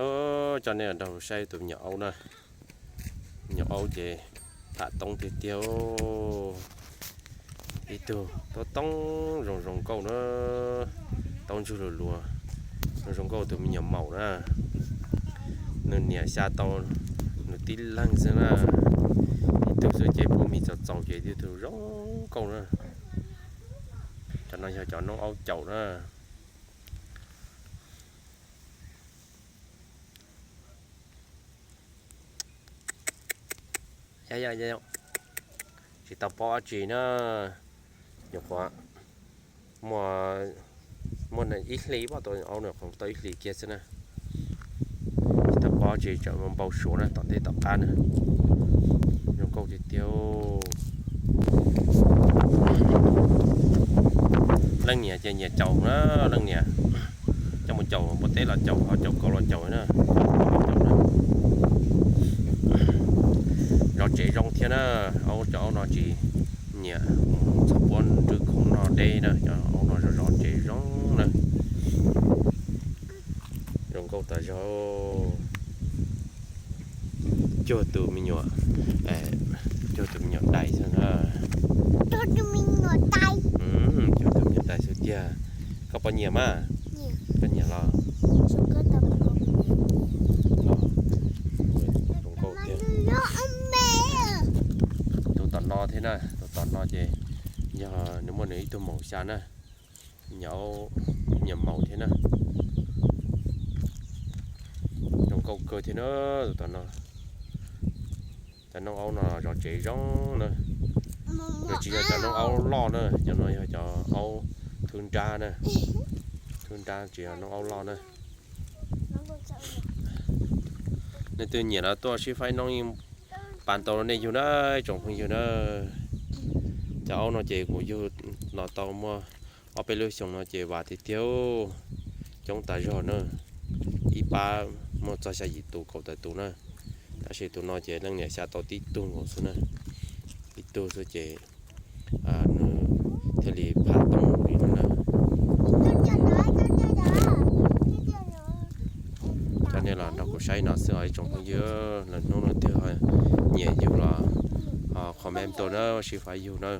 Coj nej los nrog saib tus me nyuam aub na. Me nyuam aub ces tham toob tiag tiag. Ib tug toob toob zoo zoo nkauj na, taub ntsuag luag luag, zoo zoo nkauj tus me nyuam maum na. Nws niam xya tau nws tib leeg xwb na. Ib tug xwb ces pub mis txaus txaus ces ib tug zoo nkauj na. Cov no yog cov noob aub caum na. Tsis tau paub dab tsi na, nyuam qhuav muaj, muaj ib hlis, pom tau aub no tau ib hlis kiag xwb na. Tsis tau paub dab tsi, tseem npau suav na, tom ntej tom qab na. Zoo nkauj tiag tiag. Leej niam ces nyiam caum na, leej niam coj mus caum npua teb los caum, ho caum kauv los caum na. Zov tsev zoo thiab na, aub, cov aub no tsis nyiam mus txog puab nrwb khoom noj deb na, cov aub no zov zov tsev zoo na. Zoo nkauj tas zog. Cuag tus me nyuam, cuag tus me nyuam dais xwb na. Cuag tus me nyuam dais xwb tiag. Koj puas nyiam mas? Koj nyiam los? Zoo nkauj tiag. Tus tom no thiab na, tus tom no ces yog nws muaj nws ib tug maum xya na. Nyiam, nyiam maum thiab na. Zoo nkauj kawg thiab na, tus tom no. Cov noob aub no zov tsev zoo na. Nws tsis yog cov noob aub loj na, cov no yog cov aub thwb nrab na. Thwb nrab tsis yog noob aub loj na. Nej twg nyiam los tuaj sib faib noob yeej pas tau rau nej yug na, tsoom phooj ywg na. Cov aub no ces kuv yug los tau muaj ob peb lub xyoo no ces vam tiag tiag, coob tas zog na. Ib pab muaj txog xya yim tus kaum tawm tus na, tab sis tus no ces leej niam xya tau tib tug nkaus xwb na. Ib tug xwb ces nws thiaj li pham toob li no na. Coj nej los nrog kuv saib no xwb os ib tsoom phooj ywg, lwm hnub leej twg nyiam yug los comment tuaj na, sib faib yug na.